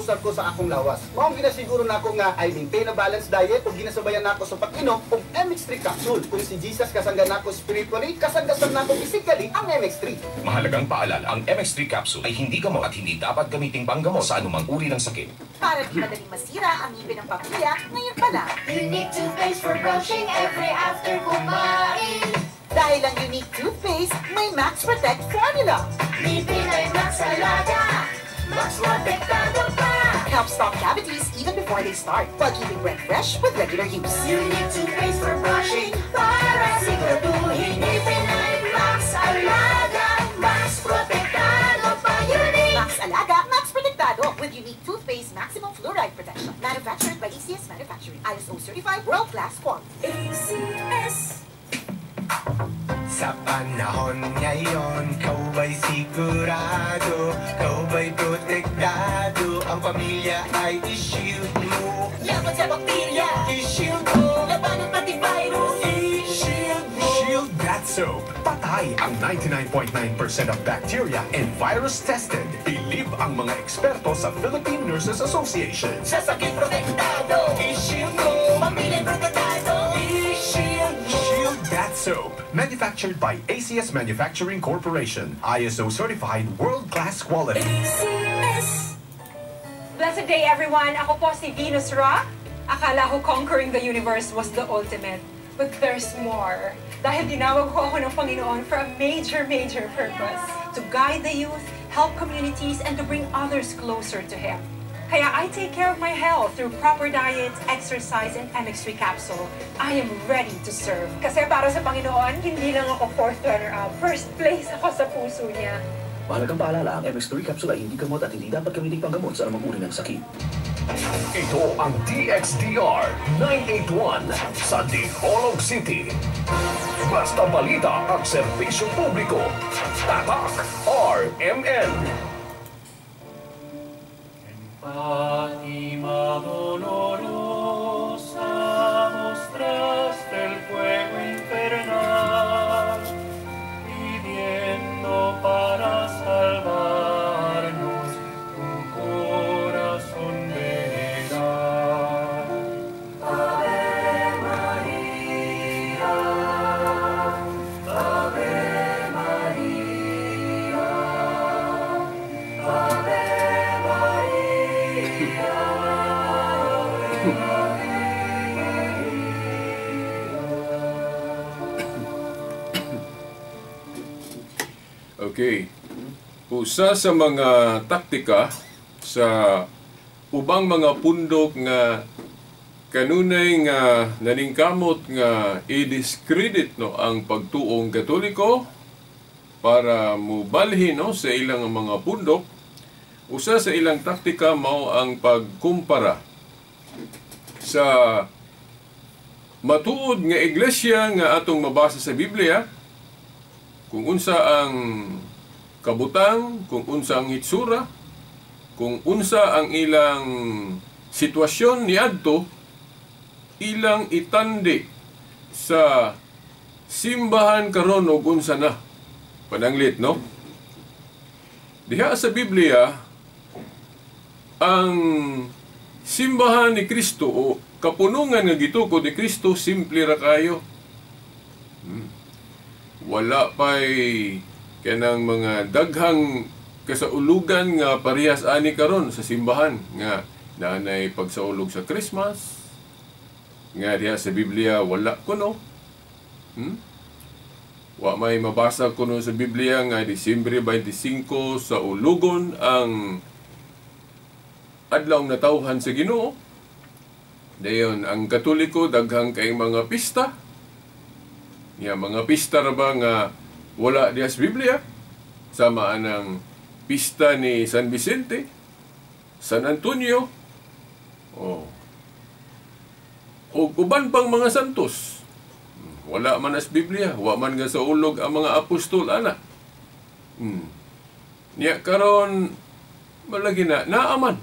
usab ko sa akong lawas. Maong ginasiguro nako nga I maintain a balanced diet ug ginasabayan nako sa pag-inom og MX3 capsule. Kung si Jesus kasangga nako spiritually, kasangga sad nako physically ang MX3. Mahalagang paalala, ang MX3 capsule ay hindi gamot at hindi dapat gamiting panggamot sa anumang uri ng sakit. Para di madaling masira ang ngipin ng pamilya, ngayon pa lang. Unique toothpaste for brushing every after kumain. Dahil ang Unique toothpaste, may Max Protect formula. Ngipin ay Max Alaga, Max Protektado pa. Helps stop cavities even before they start, while keeping breath fresh with regular use. Unique toothpaste for brushing, para siguraduhin ngipin ay Max Alaga, Max Protektado pa. Unique! Max Alaga, Max Protektado with Unique Toothpaste Maximum Fluoride Protection. Manufactured by ACS Manufacturing. ISO certified world-class quality. ACS. Sa panahon ngayon, ikaw ba'y sigurado? Ikaw ba'y protektado? Ang pamilya ay i-shield mo. Laban sa bakterya, I-shield mo. Labanan pati virus. I-shield mo. Shield Bath Soap. Patay ang 99.9% of bacteria and virus tested. Bilib ang mga eksperto sa Philippine Nurses Association. Sa sakit protektado, I-shield mo. Pamilya protektado. I-shield mo. Shield Bath Soap. Manufactured by ACS Manufacturing Corporation. ISO certified world-class quality. ACS. Blessed day, everyone! Ako po si Venus Raj. Akala ko conquering the universe was the ultimate. But there's more. Dahil tinawag ho ako ng Panginoon for a major, major purpose. To guide the youth, help communities, and to bring others closer to Him. Kaya I take care of my health through proper diet, exercise, and MX3 capsule. I am ready to serve. Kasi para sa Panginoon, hindi lang ako fourth runner-up. First place ako sa puso niya. Mahalagang paalala, ang MX3 capsule ay hindi gamot at hindi dapat gamitin panggamot sa anumang uri ng sakit. Ito ang DXDR 981 sa Dipolog City. Basta balita at serbisyo publiko. Tatak RMN. Fátima dolorosa mostraste el fuego infernal, pidiendo para salvarnos tu corazón venerar. Ave María, Ave María, Ave María, Ave María. Okay. Usa sa mga taktika sa ubang mga pundok nga kanunay nga naningkamot nga i-discredit, no, ang pagtuong Katoliko para mubalhin, no, sa ilang mga pundok, usa sa ilang taktika mao ang pagkumpara sa matuod nga iglesia nga atong mabasa sa Biblia, kung unsa ang kabutang, kung unsa ang hitsura, kung unsa ang ilang sitwasyon niadto, ilang itandi sa simbahan karon og unsa na. Pananglit, no? Diha sa Biblia, ang simbahan ni Kristo o kapunungan nga gitukod ni Kristo, simple ra kayo. Wala pa'y kanang mga daghang kasaulugan nga parehas ani karon sa simbahan nga naanay pagsaulog sa Christmas nga diha sa Biblia wala kuno. Wa may mabasa kuno sa Biblia nga Disyembre 25 sa ulugon ang adlaw natawhan sa Ginoo. Dayon ang Katoliko daghang kay mga pista. Ya mga pista ra ba nga wala diha sa Biblia? Sama anang pista ni San Vicente, San Antonio, oh, o uban pang mga santos. Wala man as Biblia, wa man nga sa ulog ang mga apostol ana. Niya karon malagi na naaman.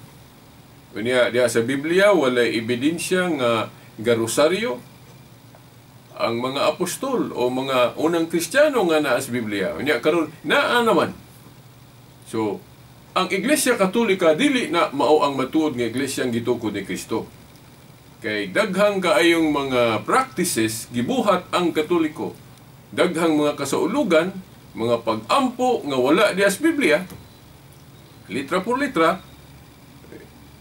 Unya diha sa Biblia walay ebidensya nga garosaryo ang mga apostol o mga unang Kristiyano nga naa sa Biblia. Unya karon naa naman. So ang Iglesia Katolika dili na mao ang matuod nga iglesia ang gitukod ni Kristo. Kay daghang kaayong mga practices gibuhat ang Katoliko. Daghang mga kasaulugan, mga pag-ampo nga wala diya sa Biblia, litra por litra,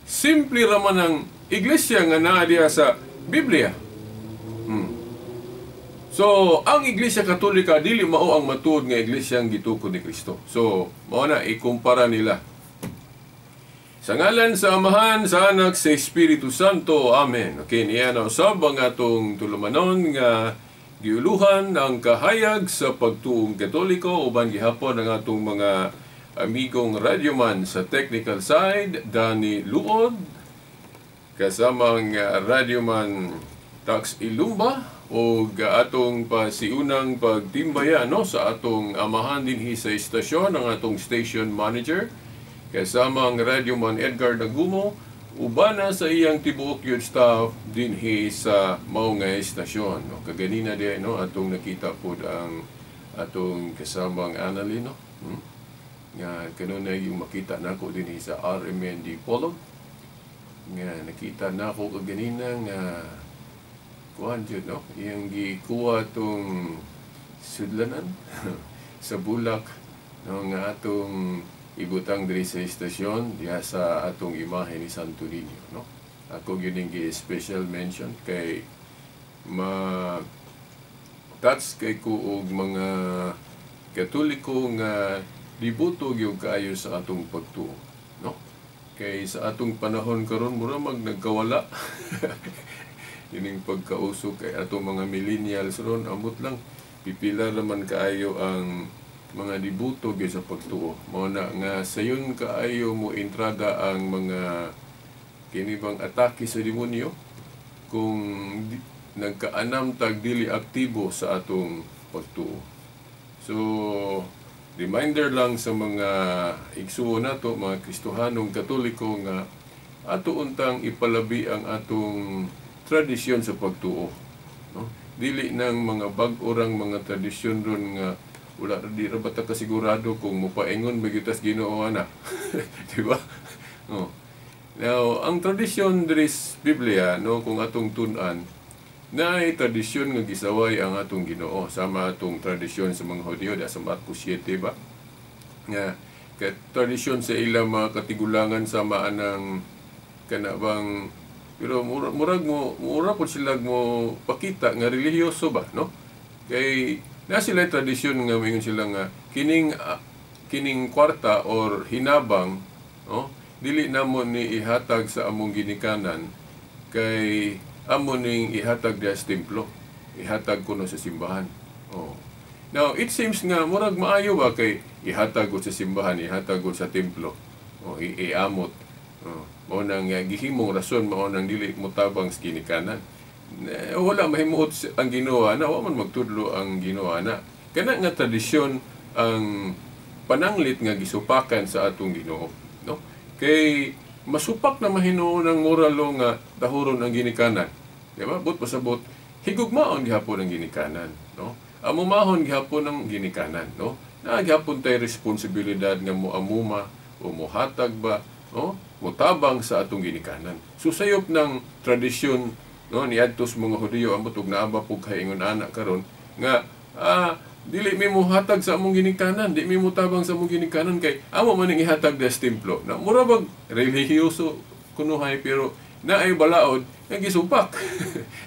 simple raman ang iglesia nga naa diya sa Biblia. So, ang Iglesia Katolika dili mao ang matuod nga iglesia ang gitukod ni Kristo. So, mao na ikumpara nila. Sa ngalan sa Amahan, sa Anak, sa Espiritu Santo. Amen. Okay, niya na usab ang atong tulumanon nga giuluhan ang kahayag sa pagtuong Katoliko uban gihapon ang atong mga amigong radyoman sa technical side, Danny Luod, kasamang radyoman Tax Ilumba, o atong pasiunang pagtimbaya, no, sa atong amahan dinhi sa istasyon, ang atong station manager, kasama ang radyoman Edgar Nagumo, ubana sa iyang tibuok yun staff dinhi sa mao nga istasyon. No, kaganina di, no, atong nakita pod ang atong kasamang Annalyn, no? Nga kanunay yung makita nako dinhi sa RMN Dipolog. Nga nakita nako kaganina nga kuan jud, no, iyang gikuha tong sudlanan sa bulak, no, nga atong ibutang diri sa istasyon diha sa atong imahe ni Santo Niño, no. Ako gyud ning gi-special mention kay ma touch kay ko og mga Katoliko nga dibuto gyud kaayo sa atong pagtuo, no. Kay sa atong panahon karon mura mag nagkawala ining pagkauso kay atong mga millennials ron, amot lang pipila raman kaayo ang mga dibuto gyud sa pagtuo. Mao na nga sayon kaayo mo entrada ang mga kini bang atake sa demonyo kung nagkaanam tag dili aktibo sa atong pagtuo. So reminder lang sa mga igsuon nato, mga Kristohanong Katoliko, nga ato untang ipalabi ang atong tradisyon sa pagtuo, no? Dili nang mga bag-o rang mga tradisyon ron nga wala di ra ba ta kasigurado kung mopaingon ba gyud tas Ginoo ana. Di ba? Oh. Now, ang tradisyon diri sa Biblia, no, kung atong tun-an, naay tradisyon nga gisaway ang atong Ginoo sama atong tradisyon sa mga Hudyo da sa Marcos 7 ba? Nga kay tradisyon sa ilang mga katigulangan sama anang kana bang, pero murag mo mura pud sila mo pakita nga relihiyoso ba, no? Kay na sila tradisyon nga moingon sila nga kining kining kwarta or hinabang, no, dili namo ni ihatag sa among ginikanan kay amo ning ihatag diha sa templo, ihatag kuno sa simbahan. Oh. Now, it seems nga murag maayo ba kay ihatag sa simbahan, ihatag sa templo, oh, iamot. Oh, mao nang gihimong rason mao nang dili motabang sa ginikanan. Wala mahimuot ang Ginoo na, wa man magtudlo ang Ginoo na. Kana nga tradisyon ang pananglit nga gisupakan sa atong Ginoo, no? Kay masupak na mahinuon ang moralo nga dahuron ang ginikanan. Di ba? But pasabot, higugmaon gihapon ang ginikanan, no? Amumahon gihapon ang ginikanan, no? Naa gihapon tay responsibilidad nga moamuma o mohatag ba, no? Motabang sa atong ginikanan. So sayop ng tradisyon, no, niadto sa mga Hudiyo ambot og naaba pug kay ingon ana karon nga dili mi mohatag sa among ginikanan, di mi motabang sa among ginikanan kay amo man ning ihatag sa templo. Na mura bag relihiyoso kunuhay pero naay balaod nga gisupak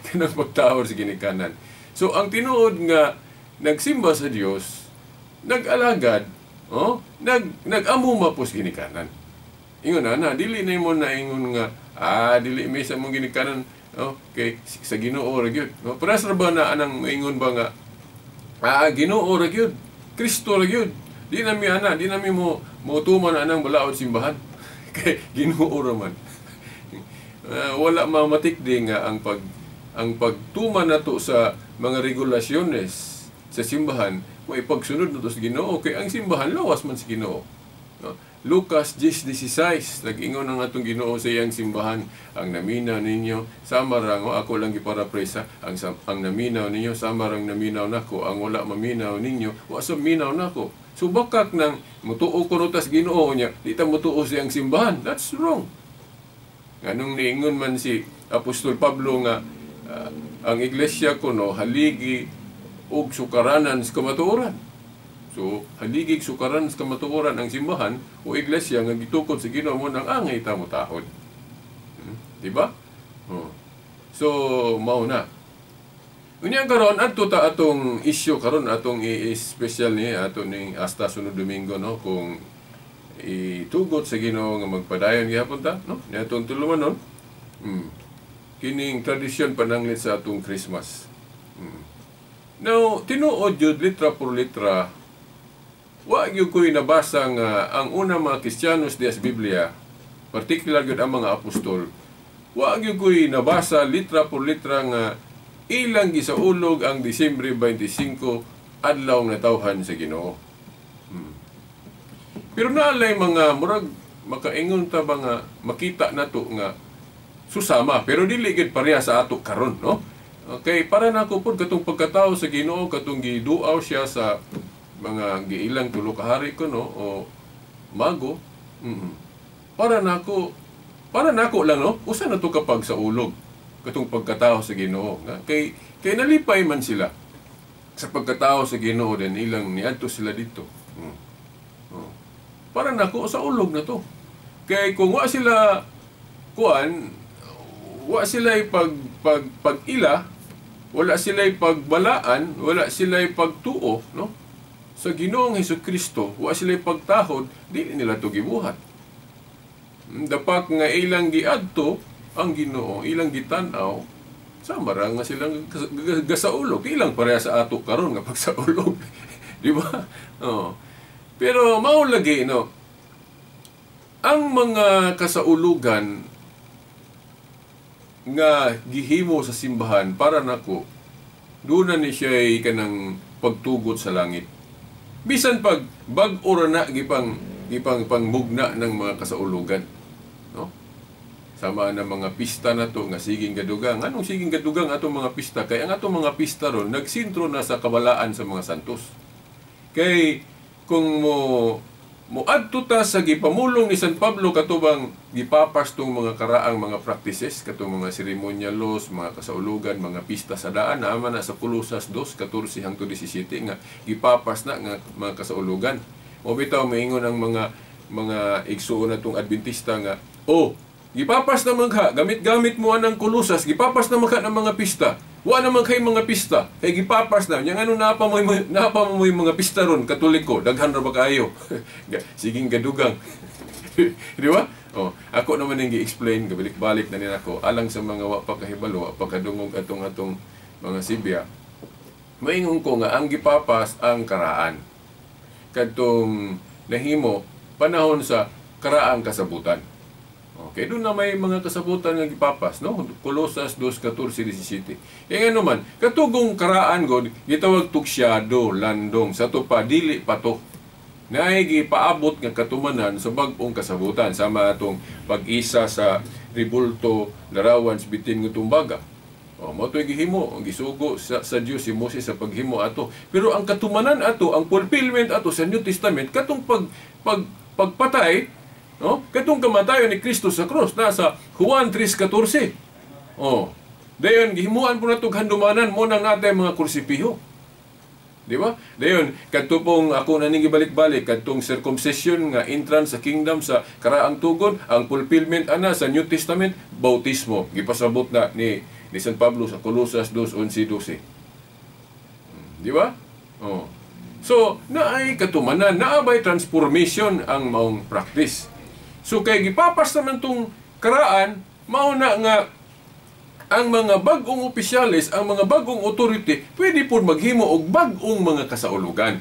kanang pagtahor sa ginikanan. So ang tinuod nga nagsimba sa Dios, nag-alagad, oh, nag-amuma po sa ginikanan. Ingon ana, dili na mo na ingon nga dili mi sa among ginikanan, oh, kay sa Ginoo ra gyud. No, paras ra ba na anang maingon ba nga Ginoo ra gyud, Kristo ra gyud. Di na mi ana, di na mi mo motuman anang balaod simbahan. Kay Ginoo ra man. Wala mamatikdi nga ang pagtuman nato sa mga regulasyones sa simbahan mo ipagsunod nato sa Ginoo kay ang simbahan lawas man sa Ginoo. No? Lucas 10:16 nag-ingon ang atong Ginoo sa iyang simbahan, ang naminaw ninyo sama rang, ako lang giparapresa, ang naminaw ninyo sama rang naminaw nako, ang wala maminaw ninyo wa sa minaw nako. So bakak nang mutuo kuno tas Ginoo nya, di ta mutuo siyang simbahan. That's wrong. Nganong niingon man si Apostol Pablo nga ang iglesia kuno haligi og sukaranan sa kamatuoran. So haligi og sukaranan sa kamatuoran ang simbahan o iglesia nga gitukod sa Ginoo mo nang angay ta motahod. Diba? Oh. So mao na. Unya karon adto ta atong isyu karon atong i-special ni ato ning hasta sunod Domingo, no, kung itugot sa Ginoo nga magpadayon gihapon ta, no, ni atong tulumanon. Kining tradisyon pananglit sa atong Christmas. Now tinuod jud litra por litra wa gyud ko'y nabasa nga ang una mga Kristiyanos diya sa Biblia, particular gyud ang mga apostol, wa gyud ko'y nabasa litra por litra nga ilang gisaulog ang Disyembre 25 adlaw nga natawhan sa Ginoo. Pero naalay mga murag makaingon ta ba nga makita nato nga susama pero dili gid pareha sa ato karon, no? Okay, para nako pud katong pagkatao sa Ginoo katong giduaw siya sa mga giilang tulo ka hari kuno o mago. Para nako lang, no? Usa na to kapag sa ulog katong pagkatao sa Ginoo nga kay nalipay man sila sa pagkatao sa Ginoo din ilang niadto sila dito. Oh. Para nako sa ulog na to. Kay kung wa sila kuan, wa sila pag ila, wala sila pagbalaan, wala sila pagtuo, no? Sa Ginoong Hesukristo, wa sila pagtahod, dili nila to gibuhat. Dapat nga ilang giadto ang Ginoo, ilang gitan-aw, sama ra nga silang gasaulog. Ilang pareha sa ato karon nga pagsaulog. Di ba? Oh. Pero mao lagi, no, ang mga kasaulugan nga gihimo sa simbahan para nako doon na ni siya kanang pagtugot sa langit. Bisan pag bag-o ra na gipang pangmugna ng mga kasaulugan, no? Sama na mga pista na to nga siging gadugang. Anong siging gadugang atong mga pista? Kay ang atong mga pista ron nagsintro na sa kabalaan sa mga santos. Kay kung mo adto ta sa gipamulong ni San Pablo katubang gipapas tong mga karaang mga practices katong mga ceremonial laws, mga kasaulugan, mga pista sa daan, naman na sa Colosas 2:14 hangtod 17 nga gipapas na nga mga kasaulugan. O bitaw maingon ang mga igsuon natong Adventista nga, oh, gipapas na magha, gamit-gamit mo anang Colosas, gipapas na magha ng mga pista. Wa naman kay mga pista, kay gipapas na. Yang ano napa mo yung mga pista ron, Katoliko, daghan ra ba kayo? Siging gadugang. Di ba? Oh, ako naman ang gi-explain, gabalik-balik na nila ako alang sa mga wa pa kahibalo, wa pa kadungog atong mga sibya. Maingon ko nga ang gipapas ang karaan. Kadtong nahimo panahon sa karaang kasabutan. Okay, doon na may mga kasabutan nga gipapas, no? Colosas 2:14-17. E nga naman, katugong karaan god, gitawag tuksyado, landong, sa to pa, dili pa to. Naay gipaabot nga katumanan sa bag-ong kasabutan, sama atong pag-isa sa ribulto, larawan, sa bitin nga tumbaga. O, mo to'y gihimo, ang gisugo sa Dios si Moses sa paghimo ato. Pero ang katumanan ato, ang fulfillment ato sa New Testament, katong pagpatay, no? Katong kamatayon ni Kristo sa krus nasa Juan 3:14. Oh. Dayon gihimuan po natog handumanan mo nang natay mga krusipiho. Di ba? Dayon kadto pong ako na ning gibalik-balik kadtong circumcision nga entrance sa kingdom sa karaang tugon, ang fulfillment ana sa New Testament, bautismo. Gipasabot na ni San Pablo sa Colosas 2:11-12. Di ba? Oh. So, naay katumanan, naabay transformation ang maong practice. So kay gipapas naman tong karaan, mao na nga ang mga bag-ong opisyales, ang mga bag-ong authority, pwede po maghimo og bag-ong mga kasaulugan.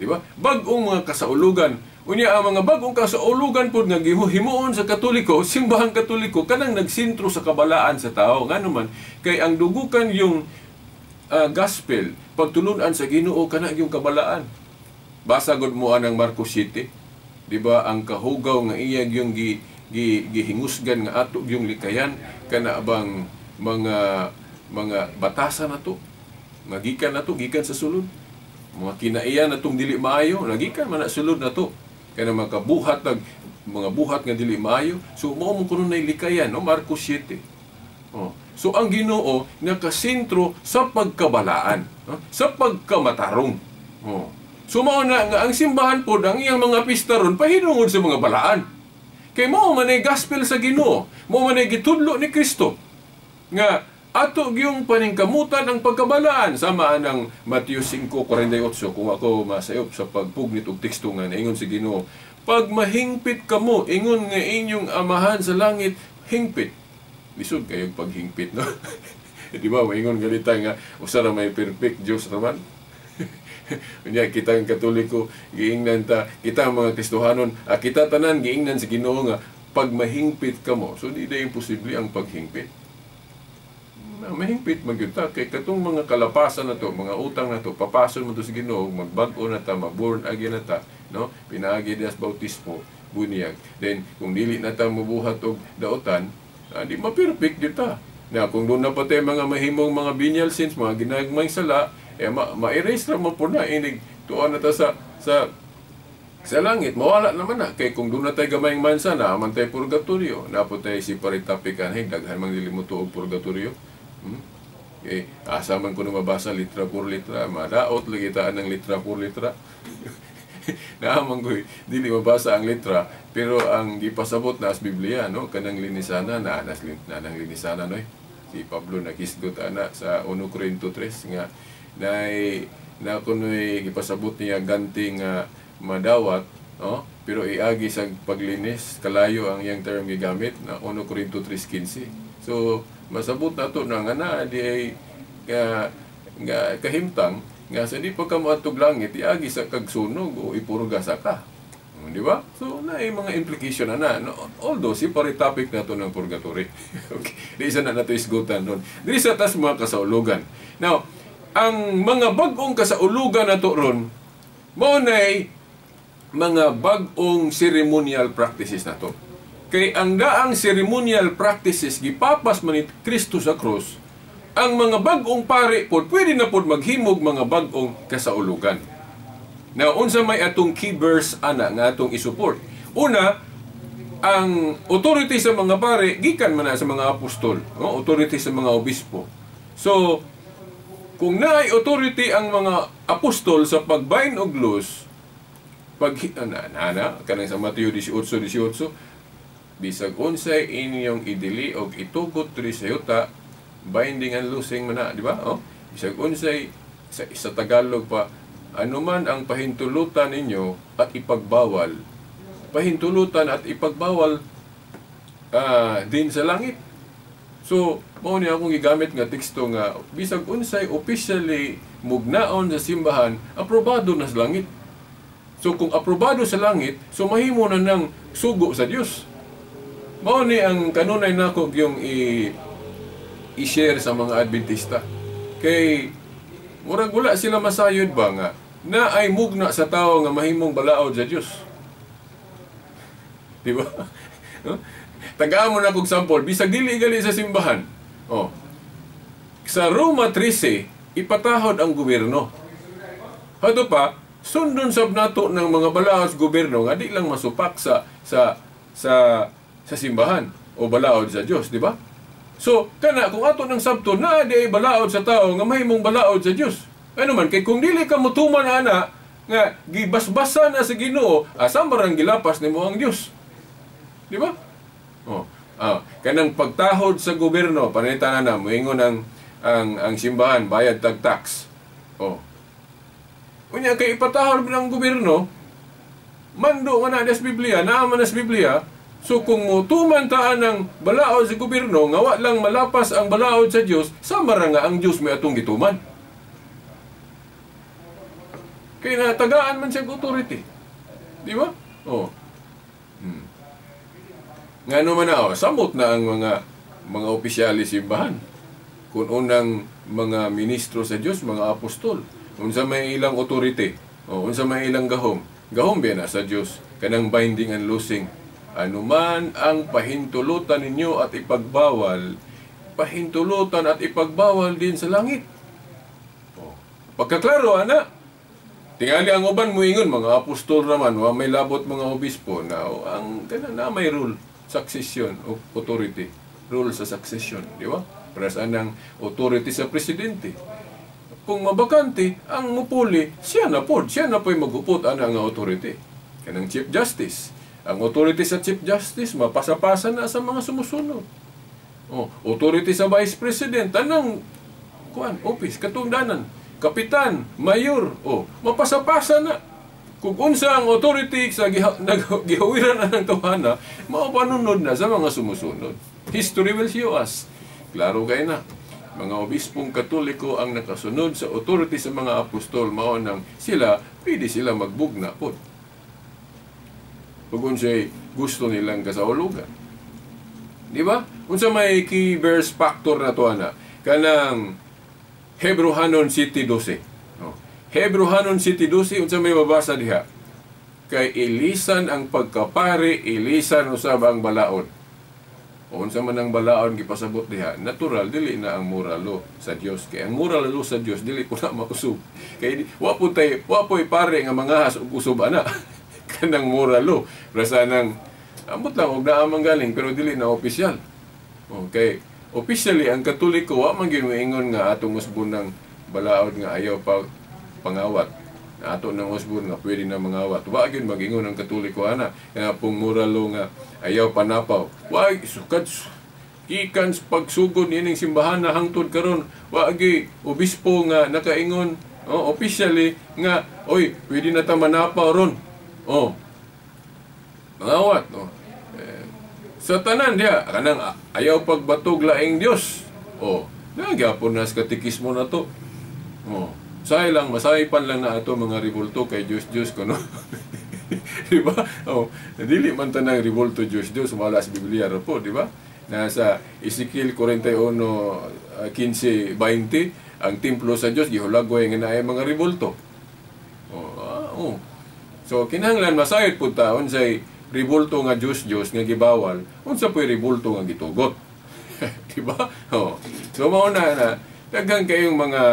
Di ba? Bag-ong mga kasaulugan. Unya ang mga bag-ong kasaulugan pod nga gihimuon sa Katoliko, simbahang Katoliko, kanang nagsintro sa kabalaan sa tao. Ngano man kay ang dugukan yung gospel, pagtulunan sa Ginoo kana yung kabalaan. Basa gud mo anang Marcos 7. Di ba ang kahugaw nga iya yung gihingusgan nga ato yung likayan kana bang mga batasan nato nga gikan nato gikan sa sulod. Mga kinaiya na tong dili maayo, nagikan man na sulod na to. Kaya makabuhat nag mga buhat nga dili maayo. So mao mo kuno nay likayan, no? Marcos 7. Oh. So ang Ginoo nakasentro sa pagkabalaan, no? Sa pagkamatarong. Oh. So mao na nga ang simbahan pod ang iyang mga pista ron pahinungod sa mga balaan. Kay mao man ay gospel sa Ginoo, mao man ay gitudlo ni Kristo nga ato gyung paningkamutan ang pagkabalaan sama anang Mateo 5:48. Kung ako masayop sa pagpugnit og teksto nga naingon si Ginoo, pag mahingpit kamo, ingon nga inyong amahan sa langit hingpit. Lisod kayong paghingpit, no? Di ba, maingon ganita nga usa ra may perfect Dios raman. Unya kita ang Katoliko giingnan ta, kita ang mga Kristohanon, kita tanan giingnan sa Ginoo nga pag mahingpit kamo. So di na imposible ang paghingpit. Na, mahingpit man gyud ta kay katong mga kalapasan na to, mga utang na to, papason mo to sa Ginoo, magbag-o na ta, maborn again na ta, no? Pinaagi dias bautismo, bunyag. Then kung dili na ta mobuhat og daotan, di ma-perfect gyud ta. Na kung doon na pati mga mahimong mga venial sins, mga ginagmayng sala, eh, ma-erase ra man po na inig tuan na ta sa langit, mawala naman na. Kay kung doon na tayo gamayng mansa, na man tayo purgatorio. Napo tayo si paritapik anhig, daghan mang dili mo tuog purgatorio. Okay, asa man ko na mabasa litra por litra, madaot lagi taan ng litra por litra. Naaman ko dili mabasa ang litra, pero ang gipasabot na as Biblia, no, kanang linisana na anas nanang linisana noy. Si Pablo nakisgot ana sa 1 Corinto 3 nga nay na kunoy gipasabot niya ganti nga madawat, no? Pero iagi sa paglinis, kalayo ang iyang term gigamit na 1 Corinto 3:15. So masabot na to na nga na di ay nga, nga kahimtang nga sa di pa ka moadtog langit iagi sa kagsunog o ipurga sa ka. Di ba? So na mga implication na na. No, although separate topic na to ng purgatory. Okay. Di isa na nato isgutan doon. Di sa tas mga kasaulugan. Now, ang mga bag-ong kasaulugan na to ron, mao nay mga bag-ong ceremonial practices na to. Kay ang daang ceremonial practices gipapas man ni Kristo sa krus, ang mga bag-ong pare pod pwede na pod maghimog mga bag-ong kasaulugan. Now, unsa may atong key verse ana nga atong isupport? Una, ang authority sa mga pare gikan man na sa mga apostol, no? Authority sa mga obispo. So, kung naay authority ang mga apostol sa pagbind og loose, pag na kanang sa Mateo 18:18, bisag unsay inyong idili og itugot diri sa yuta, binding and loosing man na, di ba? Oh, bisag unsay sa Tagalog pa, anuman ang pahintulutan ninyo at ipagbawal, pahintulutan at ipagbawal din sa langit. So, mao ni akong gigamit nga teksto nga bisag unsay officially mugnaon sa simbahan, aprobado na sa langit. So kung aprobado sa langit, so mahimo na ng sugo sa Dios. Mao ni ang kanunay nako yung i-share sa mga Adventista. Kay murag wala sila masayod ba nga na ay mugna sa tao nga mahimong balaod sa Dios. Di ba? No? Tagaan mo na kog sample, bisag dili gali sa simbahan. Oh. Sa Roma 13, ipatahod ang gobyerno. Hado pa, sundon sab nato ng mga balaod sa gobyerno nga di lang masupak sa sa sa sa simbahan o balaod sa Dios, di ba? So, kana kung ato ng sabto na di ay balaod sa tao nga mahimong balaod sa Dios. Ano man kay kung dili ka motuman ana nga gibasbasan na sa Ginoo, asa man gilapas nimo ang Dios. Di ba? Oh. Kanang pagtahod sa gobyerno, pananglitan na moingon ang simbahan bayad tag tax. Oh. Unya kay ipatahod ng gobyerno, mando man na sa Biblia, naa man na sa Biblia. So kung motuman taan ng balaod sa gobyerno nga wa lang malapas ang balaod sa Dios, sama ra nga ang Dios may atong gituman. Kay natagaan man siya authority. Di ba? Oh. Ngano man na, oh, samot na ang mga opisyalis simbahan. Kung unang mga ministro sa Dios, mga apostol, unsa may ilang authority, oh, unsa may ilang gahom. Gahom biya na sa Dios kanang binding and loosing. Anuman ang pahintulutan ninyo at ipagbawal, pahintulutan at ipagbawal din sa langit. Oh. Pagkaklaro, ana. Tingali ang uban moingon mga apostol raman, wa may labot mga obispo na ang kana na may rule succession of authority. Rule sa succession, di ba? Para sa anang authority sa presidente. Kung mabakante, ang mupuli, siya na pod, siya na po'y maghupot ana nga authority. Kanang Chief Justice. Ang authority sa Chief Justice, mapasapasa na sa mga sumusunod. Oh, authority sa Vice President, tanang kuan, office, katungdanan, kapitan, mayor, oh, mapasapasa na. Kung unsa ang authority sa gihawiran na ng tawhana, mao panunod na sa mga sumusunod. History will show us. Klaro kay na. Mga obispong Katoliko ang nakasunod sa authority sa mga apostol, mao nang sila, pwede sila magbugna pod. Kung unsay gusto nilang kasaulugan. Di ba? Unsa may key verse factor na to ana? Kanang Hebrohanon 7:12. No. Hebrohanon 7:12, unsa may mabasa diha? Kay ilisan ang pagkapari, ilisan usab ang balaod. O unsa man ang balaod gipasabot diha, natural dili na ang moral law sa Dios. Kay ang moral law sa Dios dili ko na mausub. Kay wa po tay, wa po'y pare nga mangahas og usub ana. Kanang moral law. Rasa nang ambot lang og naa man galing pero dili na opisyal. Okay. Officially ang Katoliko wa man gyud moingon nga atong usbon ng balaod nga ayaw pa pangawat. Na ato nang usbon nga pwede na mangawat. Wa gyud magingon ang Katoliko ana nga pong moral law nga ayaw panapaw. Wa sukad gikan sa pagsugod niining simbahan na hangtod karon wa gyud obispo nga nakaingon, oh, officially nga oy pwede na ta manapaw ron. Oh. Mangawat, oh. Sa tanan diha kanang ayaw pagbatog laing Dios. Oh, nagyapon na sa katekismo na to. Oh, say lang masaypan lang na ato mga ribulto kay Dios Dios kuno. Di ba? Oh, dili man tanang ribulto Dios Dios wala sa Biblia ra po, di ba? Nasa Ezekiel 41, 15, 20, ang templo sa Dios gihulagway nga naay mga ribulto. Oh, oh. So kinahanglan masayod pud ta unsay ribulto nga Dios Dios nga gibawal, unsa po'y ribulto nga gitugot. Di ba? Oh. So mao na na daghan kayong mga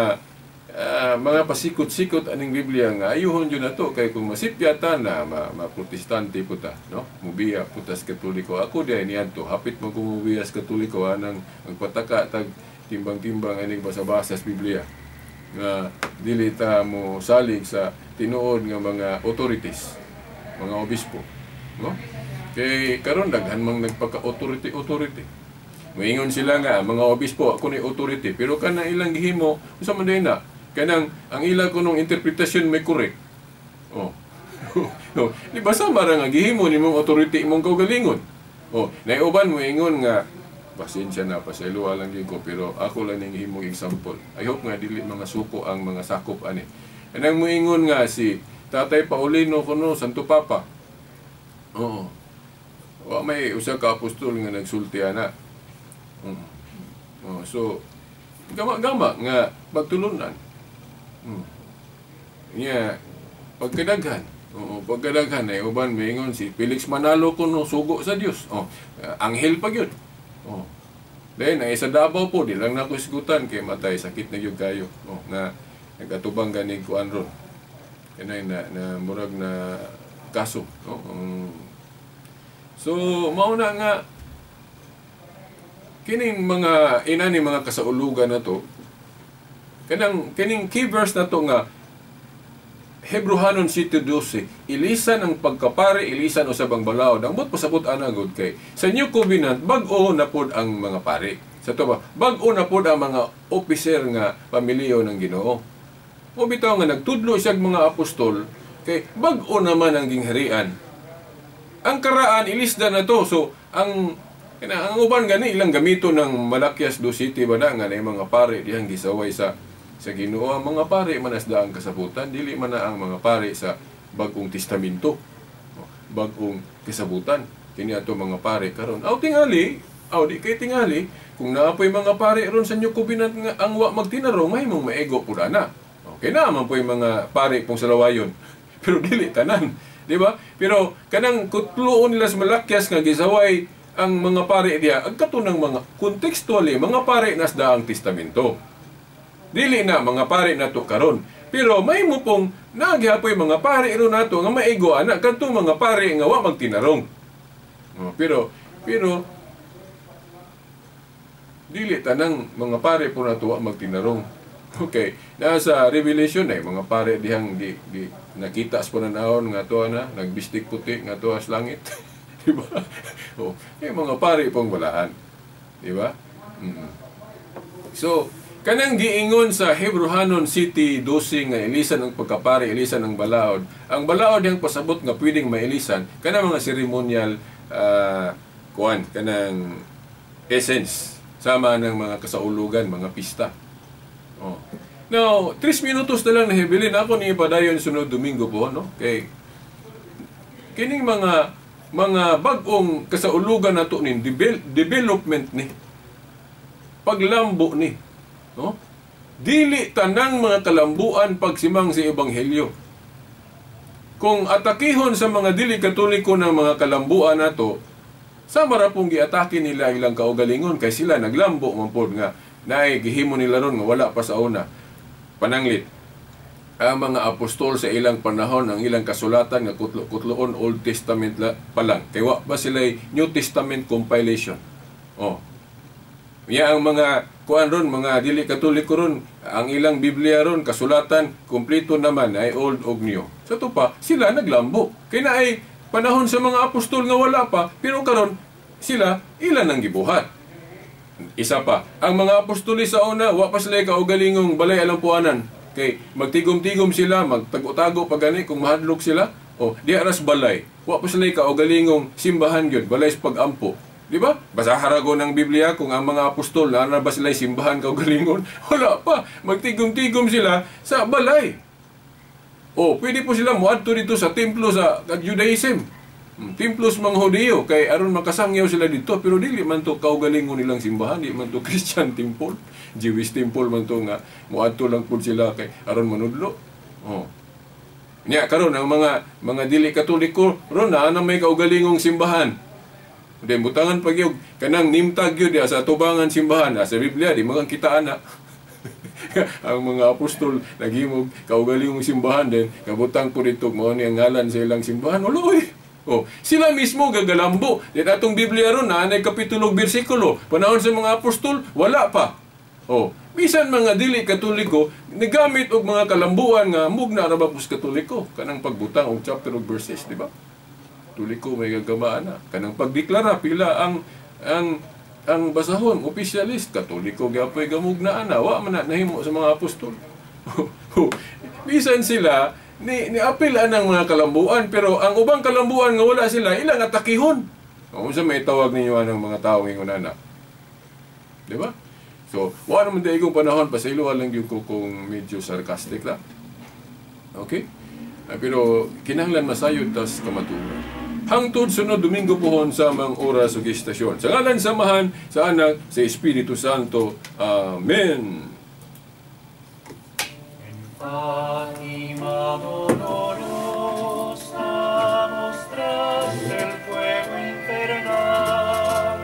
mga pasikot-sikot aning Biblia nga ayuhon jud nato kay kung masipya ta na ma-protestante po ta, no? Mubiya po tas Katoliko. Ako diay niadto, hapit mo kung mubiya sa Katoliko anang magpataka tag timbang-timbang aning basa-basa sa Biblia nga dili ta mo salig sa tinuod nga mga authorities, mga obispo, no? Kay karon daghan mang nagpaka-authority authority. Moingon sila nga mga obispo ako ni authority, pero kana ilang gihimo unsa man na kanang ang ila kunong interpretasyon may correct. Oh. No, di ba sama ra nga gihimo nimong authority imong kaugalingon. Oh, naiuban mo ingon nga pasensya na, pasayloa lang gyud ko pero ako lang ning himong example. I hope nga dili mga suko ang mga sakop ani. Anang moingon nga si Tatay Paulino kuno Santo Papa. Oo. Wa may usa ka apostol nga nagsulti ana. Oh, so gama-gama nga pagtulunan. Nya pagkadaghan. Oo, pagkadaghan ay uban moingon si Felix Manalo kuno sugo sa Dios. Oh, anghel pa gyud. Oh. Then ay sa Davao po di lang nako isgutan kay matay sakit na gyud kayo. Oh, nga nagatubang ganig kuan ron. Kanay na, na murag na kaso, no? So mao na nga kining mga inani mga kasaulugan na to kanang kining key verse na to nga Hebrohanon 7:12, ilisan ang pagkapari, ilisan usab ang balaod. Ang buot pasabot ana gud kay sa New Covenant bag-o na pod ang mga pari. Sa to ba, bag-o na pod ang mga opiser nga pamilyo ng Ginoo. O bitaw nga nagtudlo siyag mga apostol kay bag-o naman ang gingharian. Ang karaan ilisda na to. So ang uban gani ilang gamito ng Malakias 2 City ba na nga na mga pare dihang gisaway sa Ginoo. Ang mga pare manasda ang kasabutan, dili man na ang mga pare sa Bagong Testamento, bagong kasabutan. Kini ato mga pare karon. Aw tingali, aw di kay tingali kung naa poy mga pare ron sa New Covenant nga ang wa magtinarong mahimong maego pud ana. Okay na man poy mga pare pong salawayon. Pero dili tanan, di ba? Pero kanang kutluon nila sa Malakias nga gisaway ang mga pare diha, ang katunang mga contextually mga pare nasda ang testamento. Dili na mga pare nato karon. Pero may mo pong nagyapoy mga pare ro nato nga maigo ana kadtong mga pare nga wa magtinarong. Oh, pero dili tanang mga pare po nato wa magtinarong. Okay, nasa Revelation ay mga pare dihang di nakita sa pananahon nga tuwa na nagbistik puti nga tuwa sa langit. Di ba? Oh, eh, mga pare pong balaan. Di ba? Mm-hmm. So, kanang giingon sa Hebrohanon City 12 nga ilisan ang pagkapare, ilisan ang balaod. Ang balaod yang pasabot nga pwedeng mailisan kanang mga ceremonial kuan, kanang essence sama ng mga kasaulugan, mga pista. Oh. Now, 3 minutos na lang nahibilin ako ni ipadayon sunod Domingo po, no? Kay kining mga bag-ong kasaulugan nato nin development ni paglambo ni, no? Dili tanang mga kalambuan pagsimang sa ebanghelyo. Kung atakihon sa mga dili Katoliko ng mga kalambuan nato, sama ra pong giatake nila ilang kaugalingon kay sila naglambo man pod nga naay gihimo nila ron nga wala pa sa una. Pananglit ang mga apostol sa ilang panahon, ang ilang kasulatan nga kutlo-kutloon Old Testament pa lang. Kay wa ba sila New Testament compilation? Oh. Ya ang mga kuan ron, mga dili Katoliko ron, ang ilang Biblia ron kasulatan kumpleto naman ay Old og New. Sa to pa sila naglambo. Kay naay panahon sa mga apostol nga wala pa, pero karon sila ilan ang gibuhat. Isa pa, ang mga apostoli sa una, wa pa sila kaugalingong balay alampuanan. Kay magtigom-tigom sila, magtago-tago pa gani kung mahadlok sila. O, di aras balay. Wa pa sila kaugalingong simbahan gyud, balay sa pag-ampo. Di ba? Basta harago ng Biblia kung ang mga apostol na ba sila simbahan kaugalingon, wala pa. Magtigom-tigom sila sa balay. O, pwede po sila muadto dito sa templo sa Judaism. Templo sa mga Hudiyo kay aron makasangyaw sila dito, pero dili man to kaugalingon nilang simbahan, di man to Christian temple, Jewish temple man to nga muadto lang pud sila kay aron manudlo. Oh. Nya karon ang mga dili Katoliko ron na may kaugalingong simbahan. Den butangan pag yung kanang nimtag gyud sa tubangan simbahan sa Biblia di mga kita ana. Ang mga apostol naghimog kaugalingong simbahan din kabutang po dito mao ni ang ngalan sa ilang simbahan. Uloy. Oh, sila mismo gagalambo. Din atong Biblia ron na anay kapitulo ug bersikulo. Panahon sa mga apostol wala pa. Oh, bisan mga dili Katoliko nagamit og mga kalambuan nga mugna ra ba pus Katoliko kanang pagbutang og chapter ug verses, di ba? Katoliko may gagamaan na. Kanang pagdeklara pila ang basahon opisyalist Katoliko gyapoy gamugna ana, wa man na nahimo sa mga apostol. Bisan sila ni apil anang mga kalambuan, pero ang ubang kalambuan nga wala sila ilang atakihon. Unsa may tawag ninyo anang mga tawo ingon ana? Di ba? So, wa naman dai kong panahon, pasayloan lang gyud ko kung medyo sarcastic lang. Okay? Pero kinahanglan masayod tas kamatuoran. Hangtod sunod Domingo pohon sa mang oras ug istasyon. Sa ngalan sa Amahan, sa Anak, sa Espiritu Santo. Amen. Fátima dolorosa mostraste el fuego infernal,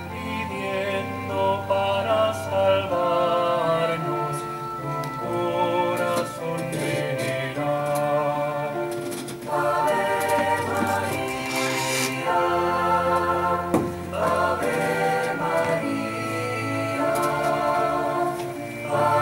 pidiendo para salvarnos un corazón veneral. Ave María, Ave María, Ave María.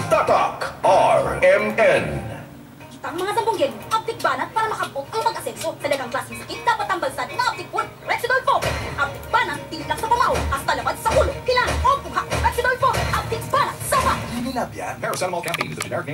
Tatak RMN. Kitang mga sambunggin, aptik banat para makabot ang pag-asenso. Sa dagang klaseng sakit, dapat ang balsad na aptik food, Rexidol Forte. Aptik banat, tilak sa pamao, hasta labad sa ulo. Kailangan o bugha. Rexidol Forte, aptik banat, sama. Paracetamol caffeine is the generic name of